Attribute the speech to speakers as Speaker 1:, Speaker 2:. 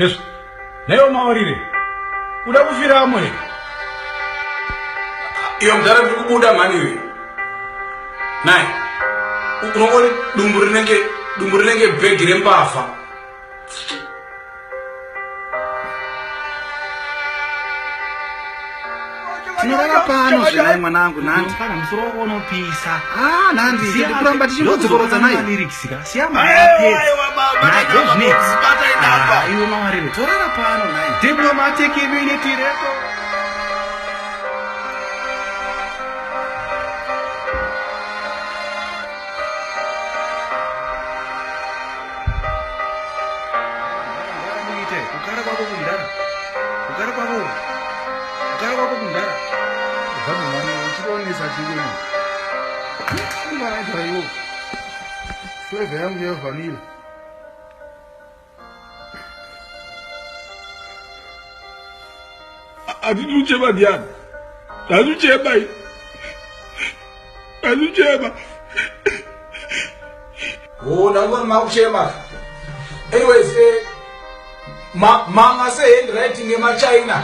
Speaker 1: Hezvo. Naiwo mawarire. Uda kufiramo here? Iyo mudhara ndiri kubuda mhani iwe. Nai. Unongori dumbu rinenge dumbu rinenge bhegi rembavha.
Speaker 2: Tinorara pano zvenai mwanangu nandi.
Speaker 3: Kana musoro wako unopisa.
Speaker 2: Ah nandi tiri kuramba tichingodzokorodza nai.
Speaker 3: Lyrics ka. Siya mapedza. Nadzo zvine. Ah, iwe mawarire.
Speaker 2: Torara pano nai.
Speaker 3: Diplomatic immunity record. Kugara kwako kumdara. Kugara kwako. Kugara kwako kumdara.
Speaker 2: Baba mwana uchionesa chiwe. Ungaraita iwo. Flavor yangu ye vanilla.
Speaker 1: Hatidi kuchema ndiani? Hatidi kuchema iyi. Hatidi kuchema. Oh, ndangona makuchema. Anyways, eh, ma, manga se handwriting yemachina.